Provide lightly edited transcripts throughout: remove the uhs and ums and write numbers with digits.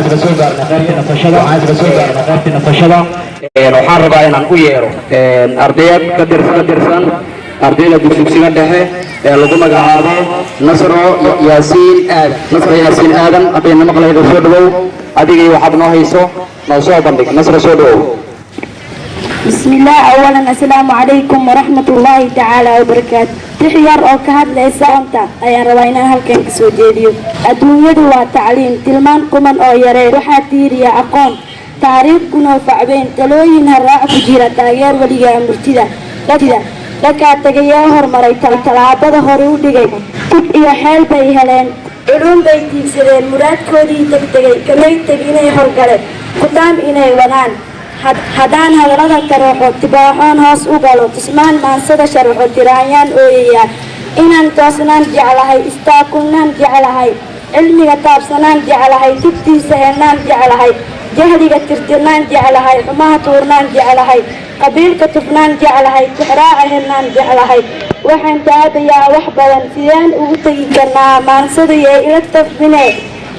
Waxaan isla soo gaarnay qaybtii nasashada. Waxaan isla soo gaarnay qaybtii nasashada. Waxaan rabaa inaan u yeero ardayad ka tirsan ardayda dugsiga dhexe ee lagu magacaabo Nasro Yaasiin Aadan. Nasro Yaasiin Aadan, haddayna maqlaydo, soo dhawow. Adigii waxaad noo hayso noo soo bandhig. Nasro, soo dhawow. بسم الله. أولا، السلام عليكم ورحمة الله تعالى وبركاته. Tix yar oo ka hadlaysa aqoonta ayaan rabaa inaan halkan kasoo jeediyo. Adduunyadu waa tacliin, tilmaan quman oo yaree waxaa tiiriya aqoon, taariikh kunoo facweyn, talooyin haraac ku jira, taageer weligaa murtida dhakaa tagayee hormaray, tallaabada hore u dhigay, tub iyo xeel bay heleen, culum bay tiigsadeen, muraadkoodii degdegay kamay teg inay horgale kutaam inay wadaan. Haddaan hadallada taraxo, tibaaxoon hoos u galo, tusmaan maansada sharaxo, tiraanyaan ooyayaa. Inaan toosnaan jeclahay, istaakulnaan jeclahay, cilmiga taabsanaan jeclahay, tubtiisa helnaan jeclahay, jahliga tirtirnaan jeclahay, xumaha tuurnaan jeclahay, qabiilka tufnaan jeclahay, tixraaca helnaan jeclahay. Waxaan taabayaa wax badan, sideen ugu tegi karnaa? Maansadu yee ila tafmine,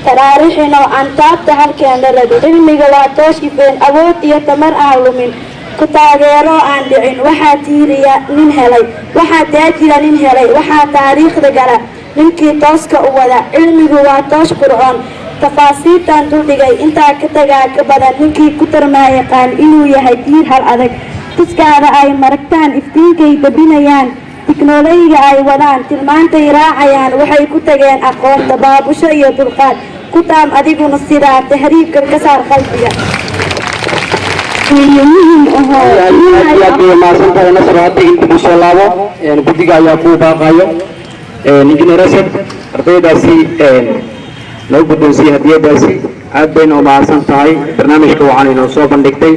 taraarixinoo aan taabta halkeen la rabin. Cilmiga waa toosh ifeen, awood iyo tamar aan lumin, ku taageero aan dhicin. Waxaa tiiriya nin helay, waxaa taajira nin helay, waxaa taariikhda gala ninkii tooska u wada. Cilmigu waa toosh qurcoon, tafaasiirtan duldhigay intaa ka tagaa ka badan. Ninkii ku tarmaa yaqaan inuu yahay tiir hal adag. Tuskaada ay maragtaan, iftiinkay dabinayaan, tiknolojiga ay wadaan, tilmaantay raacayaan, waxay ku tageen aqoon, dabaabusho iyo dulqaad. Ku taam adiguna sidaa, tahriibka ka saar qalbiga. Muhiim ahoo Aad iyo aad bay mahadsan tahay, Nasro. Hadda in dib u soo laabo, guddiga ayaa kuu baaqayo. Engineer Asad, ardaydaasi noo guddoonsiiyey hadiyadaasi, aad bayna u mahadsan tahay. Barnaamijka waxaan inoo soo bandhigtay.